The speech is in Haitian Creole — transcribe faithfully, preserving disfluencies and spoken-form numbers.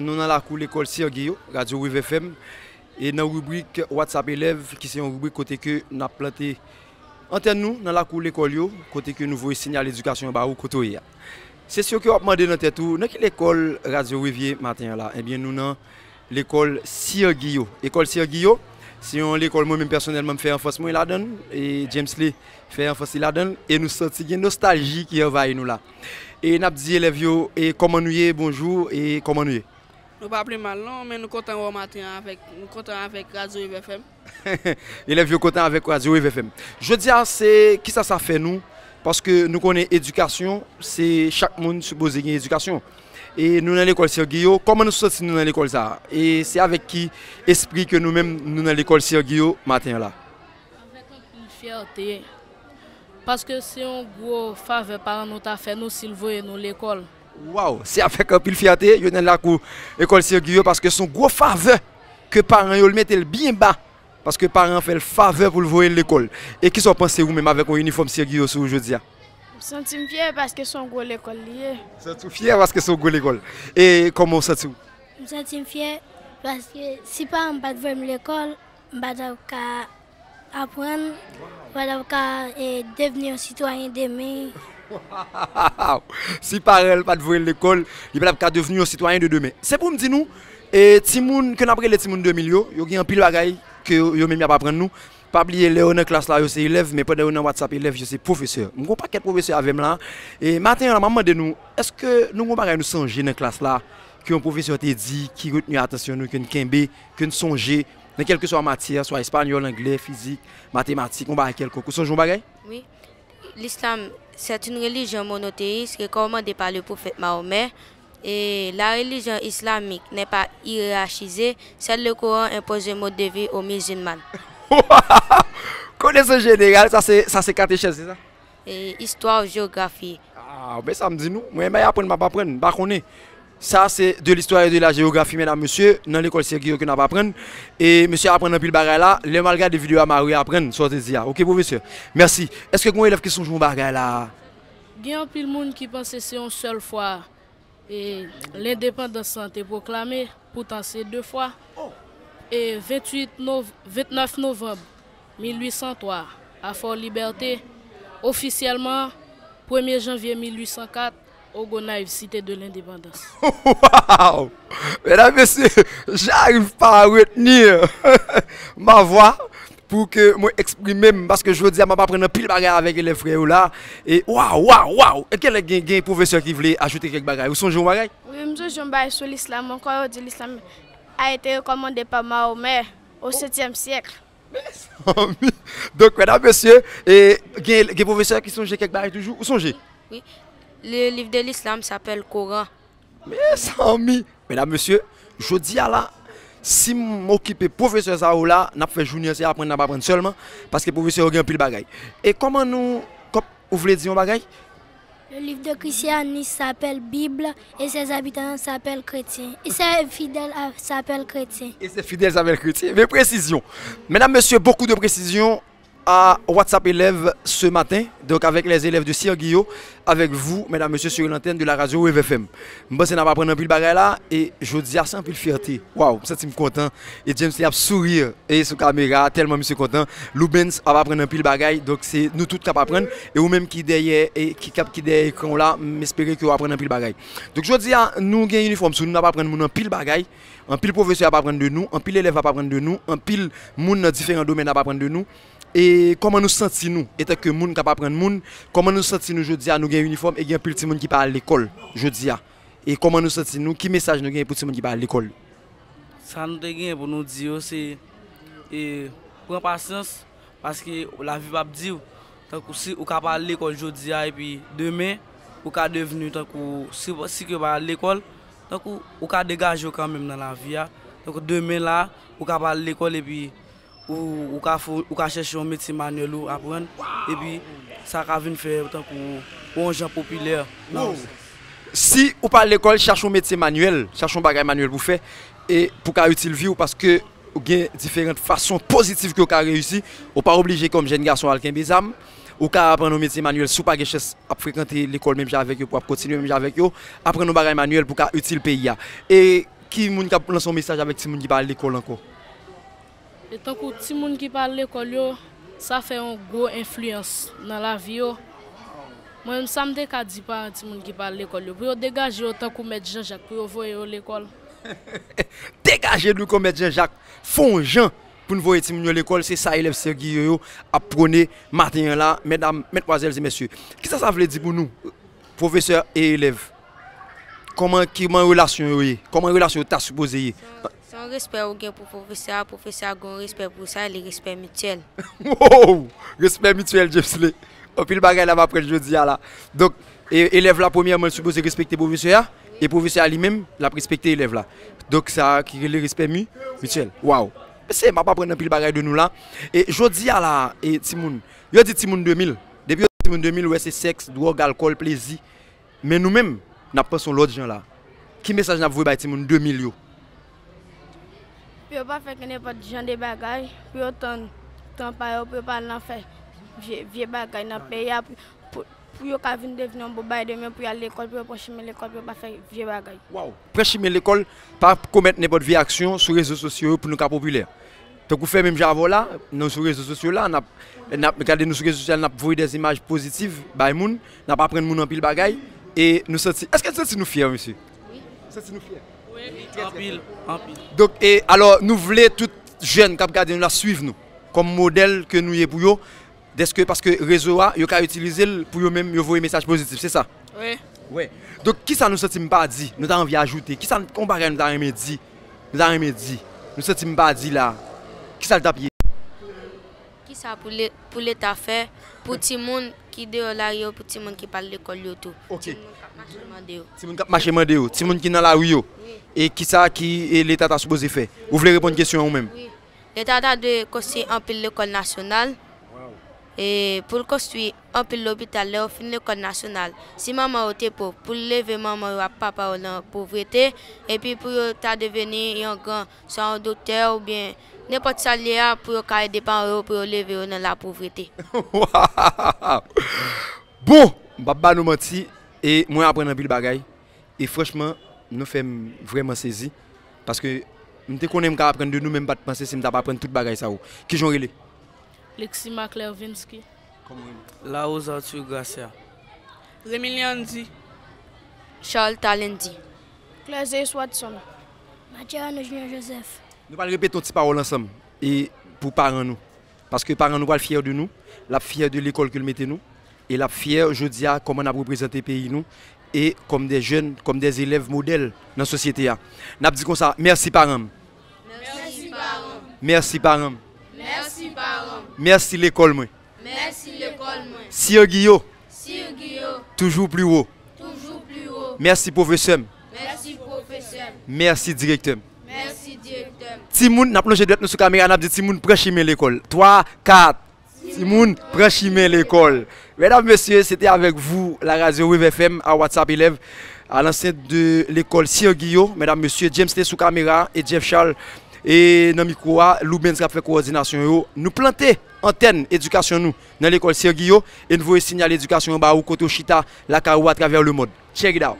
Nou nan lakou lekòl Sergio, Radyo Wave F M, e nan ribrik WhatsApp Elèv, ki se yon ribrik kote ke n ap plante antèn nou nan lakou lekòl yo, kote ke nou voye siyal edikasyon ba ou kote w ye a. Se si ke w ap mande nan tèt ou, nan ki lekòl Radyo Wave ye maten an la? Ebyen, nou nan lekòl Sergio. Lekòl Sergio, se yon lekòl mwen menm pèsonèlman m fè anfans mwen ladan l, e James Lee fè anfans li ladan l, e nou santi gen nostalji ki anvayi nou la. E n ap di elèv yo, e kòman nou ye, bonjou, e kòman nou ye? Nou pa pi mal non, men nou kontan wè w maten an avèk, nou kontan avèk Radyo Wave F M. Elèv yo kontan avèk Radyo Wave F M. Jodi a, se kisa sa fè nou? Paske nou konnen edikasyon, se chak moun sipoze gen edikasyon. E nou nan lekòl Sergio, kòman nou santi nou nan lekòl sa a? E se avèk ki espri ke nou menm nou nan lekòl Sergio maten an la? Avèk anpil fyète, paske se yon gwo favè paran nou ta fè nou si l voye nou lekòl. Waw, se avèk anpil fyète yo nan lakou lekòl Sergio, paske se yon gwo favè ke paran yo l mete l byen ba, paske paran an fè l favè pou l voye l lekòl. E kisa w panse ou menm avèk yon inifòm Sergio sou ou jodi a? M santi m fyè paske se yon gwo lekòl li ye. Santi w fyè paske se yon gwo lekòl. E kòman w santi w? M santi m fyè paske si paran m pa t voye m lekòl, m pa t ap ka aprann, m pa t ap ka, e, devni yon sitwayen demen. Waw! Si paran l pa t voye l lekòl, li pa t ap ka devni yon sitwayen de demen. Se pou m di nou, e, timoun ke n ap rele timoun de mil yo, yo gen anpil bagay ke yo, yo menm y ap aprann nou. Pa bliye, lè yo nan klas la, yo se elèv, men pandan yo nan WhatsApp Elèv, yo se pwofesè. M gen yon pakèt pwofesè avè m la. E maten an la, m ap mande nou, èske nou gen yon bagay nou sonje nan klas la, ke yon pwofesè te di, ki retni atansyon nou, ke n kenbe, ke n sonje, nan kèlkeswa matyè, swa espanyòl, anglè, fizik, matematik, yon bagay kèlkonk. Ou sonje yon bagay? Oui. L'islam, c'est une religion monothéiste recommandée par le prophète Mahomet. Et la religion islamique n'est pas hiérarchisée. Seul le Coran impose un mode de vie aux musulmans. Konesans jeneral, sa se, sa se katechèz, se sa? E, istwa, jewografi. Ah, men sa m di nou, mwen bay aprann, m ap aprann, m pa konnen. Sa se de l'histoire et de la géographie, medam, mesye, nan lekòl Sergio ke n ap aprann. E mesye aprann anpil bagay la. Lè m al gade videyo a, m a reaprann sa w te di a. Oke, pwofesè. Mèsi. Èske gen yon elèv ki sonje yon bagay la? Gen anpil moun ki panse se yon sèl fwa, e, lendepandans lan te pwoklame, poutan se de fwa. E, venntuit nov-, vennèf novanm mil uit san twa, a Fort Liberté, ofisyèlman, premye janvye mil uit san kat, Au Gonaïves, Cité de l'Indépendance. Waw! Medam, mesye, j'arrive pas à retenir ma voix pou ke mwen eksprime m, paske jodi a m ap aprann anpil bagay avèk elèv frè yo la. E waw, waw, waw! E kèlè gen, gen pwofesè ki vle ajoute kèk bagay? Ou sonje yon bagay? Wi, m sonje yon bagay sou l'islam ankò, yo di l'islam a été recommandé par Mahomet au septième siècle. Mezanmi! Donk, medam, mesye, e, gen, gen pwofesè ki sonje kèk bagay toujou? Ou sonje? Wi. Le livre de l'islam s'appelle Coran. Mezanmi! Medam, mesye, jodi a la, si m okipe pwofesè sa yo la, n ap fè jounen an se aprann n ap aprann sèlman, paske pwofesè yo gen anpil bagay. E kòman nou, kòm, ou vle di yon bagay? Le livre de christianisme s'appelle Bible et ses habitants s'appellent chrétiens. Et ses fidèles, ah, s'appellent chrétiens. Et ses fidèles s'appellent chrétiens. Men presizyon. Medam, mesye, beaucoup de précisions à WhatsApp Elèv ce matin. Donk, avèk les élèves de Sergio, avec vous, medam, mesye, sur l'antenne de la radio Wave F M. M panse n ap aprann anpil bagay la, e jodi a, se anpil fyète. Waw, m santi m kontan. E James, li ap souri, e sou kamera, tèlman misye kontan. Loubens ap aprann anpil bagay, donk se nou tout k ap aprann. E ou menm ki dèyè, e ki, k ap, ki dèyè ekran w la, m espere ke w aprann anpil bagay. Donk jodi a, nou gen inifòm sou nou, n ap aprann moun anpil bagay. Anpil pwofesè ap aprann de nou, anpil elèv ap aprann de nou, anpil moun nan diferan domèn ap aprann de nou. E kòman nou santi nou, etanke moun k ap aprann moun, kòman nou santi nou jodi a, nou gen inifòm e gen anpil timoun ki pa al lekòl jodi a? E kòman nou santi nou? Ki mesaj nou genyen pou timoun ki pa al lekòl? Sa nou te genyen pou nou di yo, se, e, pran pasyans, paske lavi p ap di w. Tankou si ou ka pa al lekòl jodi a, epi demen, ou ka devni tankou, si, si ke w pa al lekòl, tankou ou ka degaje w kanmenm nan lavi a. Tankou demen la, ou ka pa al lekòl, epi ou, ou ka fè, ou ka chèche yon metye manyèl ou aprann, epi sa ka vin fè tankou ou yon jan popilè nan... Wow. Si ou pa al lekòl, chache yon metye manyèl, chache yon bagay manyèl pou fè, e pou ka itil vi w, paske gen diferan fason pozitif ke w ka reyisi. Ou pa oblije kòm jèn gason al kenbe zam. Ou ka aprann yon metye manyèl si w pa gen chans ap frekante lekòl menm jan avèk yo, pou w ap kontinye menm jan avèk yo. Aprann yon bagay manyèl pou w ka itil peyi a. E ki moun k ap lanse yon mesaj avèk timoun ki pa al lekòl ankò? E tankou timoun ki pa al lekòl yo, sa fè yon gwo enfliyans nan lavi yo. Mwen menm, sa m te ka di paran timoun ki pa al lekòl yo, pou yo degaje yo tankou mèt Janjak, pou yo voye yo lekòl. Degaje nou kon mèt Janjak. Fè yon jan pou n voye timoun yo lekòl, se sa elèv Sè Giyo yo ap pwone maten an la, medam, medmwazèl e mesye. Kisa sa vle di pou nou, pwofesè e elèv? Kòman, kòman relasyon yo ye? Kòman relasyon yo ta sipoze ye? Se yon, se yon respè ou gen pou pwofesè a, pwofesè a gen yon respè pou sa, li respè mityèl. Wow! Respè mityèl, Jamesley. Anpil bagay n ap aprann jodi a la. Donk, e, elèv la, premyèman, li sipoze respekte pwofesè a, e pwofesè a li menm, l ap respekte elèv la. Donk, sa ki rele respè mi-, mityèl. Wow! Mesye, m ap aprann anpil bagay de nou la. E jodi a la, e timoun, yo di timoun de mil. Depi yo di timoun de mil, ou wè se sèks, dwòg, alkòl, plezi. Men nou menm, n ap panse yon lòt jan la. Ki mesaj n ap voye bay timoun de mil yo? Pou yo pa fè nenpòt jan de bagay, pou yo tann tan pa yo, pou yo pa al nan fè vye, vye bagay nan peyi a, pou, pou, pou yo ka vin devni yon bon bagay demen, pou y al lekòl, pou yo pran chimen lekòl, pou yo pa fè vye bagay. Waw! Pran chimen lekòl, pa komèt nenpòt vye aksyon sou rezo sosyo yo pou nou ka popilè. Tankou fè menm jan avè w la, nou sou rezo sosyo la, n ap, n ap gade nou sou rezo sosyo, n ap voye dè imaj pozitif bay moun, n ap aprann moun anpil bagay, e nou santi, èske nou santi nou fyè, mesye? Wi. Santi nou fyè? Wi, anpil, anpil. Donk, e alò, nou vle tout jèn k ap gade nou la swiv nou kòm modèl ke nou ye pou yo, dèske, paske rezo a, yo ka itilize l pou yo menm, yo voye mesaj pozitif, se sa? Wi. Wi. Donk, kisa nou santi m pa di, nou ta anvi ajoute? Kisa, yon bagay nou ta renmen di, nou ta renmen di, nou santi m pa di la? Kisa l t ap ye? Kisa pou le-, pou Leta fè pou timoun ki deyò lari yo, pou timoun ki pa al lekòl yo tou? Ok. Timoun k ap mache mande yo. Timoun k ap mache mande yo, timoun ki nan lari yo. Wi. E kisa ki, e, Leta ta sipoze fè? Ou vle reponn kesyon an ou menm? Wi. Leta ta dwe konstwi anpil lekòl nasyonal. E pou l konstwi anpil lopital, lè yo fin lekòl nasyonal, si manman yo te pòv, pou l leve manman yo ak papa yo nan povrete, epi pou yo ta deveni yon gran, swa yon doktè oubyen nenpòt sa l ye a, pou yo ka ede paran yo, pou yo leve yo nan lapovrete. Waw! Bon, m p ap ba nou manti, e mwen aprann anpil bagay. E franchman, nou fè m vrèman sezi. Paske m te konnen m ka aprann de nou, men m pa t panse si m t ap aprann tout bagay sa yo. Kijan w rele? Lexima Clervinsky. Kòman w rele? Larose Arthur Gracia. Remiliandy. Charles Talendy. Claiseus Watson. Mathieu Arnaud Junior Joseph. Nou pral repete yon ti pawòl ansanm e pou paran nou. Paske paran nou pral fyè de nou, l ap fyè de lekòl ke l mete nou, e l ap fyè jodi a kòman n ap reprezante peyi nou, e kòm de jèn, kòm de elèv modèl nan sosyete a. N ap di konsa, mèsi paran m. Mèsi paran m. Mèsi paran m. Mèsi paran m. Mèsi lekòl mwen. Mèsi lekòl mwen. Sir Giyo. Sir Giyo. Toujours plus haut. Toujours plus haut. Mèsi pwofesè m. Mèsi pwofesè m. Mèsi direktè m. Mèsi direktè m. Timoun, n ap lonje dwèt nou sou kamera, n ap di timoun pran chimen lekòl. Twa, kat. Timoun pran chimen lekòl. Medam, mesye, se te avèk vou la radio Wave F M a WhatsApp élève à l'enceinte de l'école Sir Giyo. Medam, mesye, James te sou kamera e Jeff Charles e nan mikwo a, Loubens k ap fè kowòdinasyon yo. Nou plante antèn edikasyon nou nan lekòl Sir Giyo e n voye siyal edikasyon an ba ou kote w chita lakay ou atravè lemond. Check it out.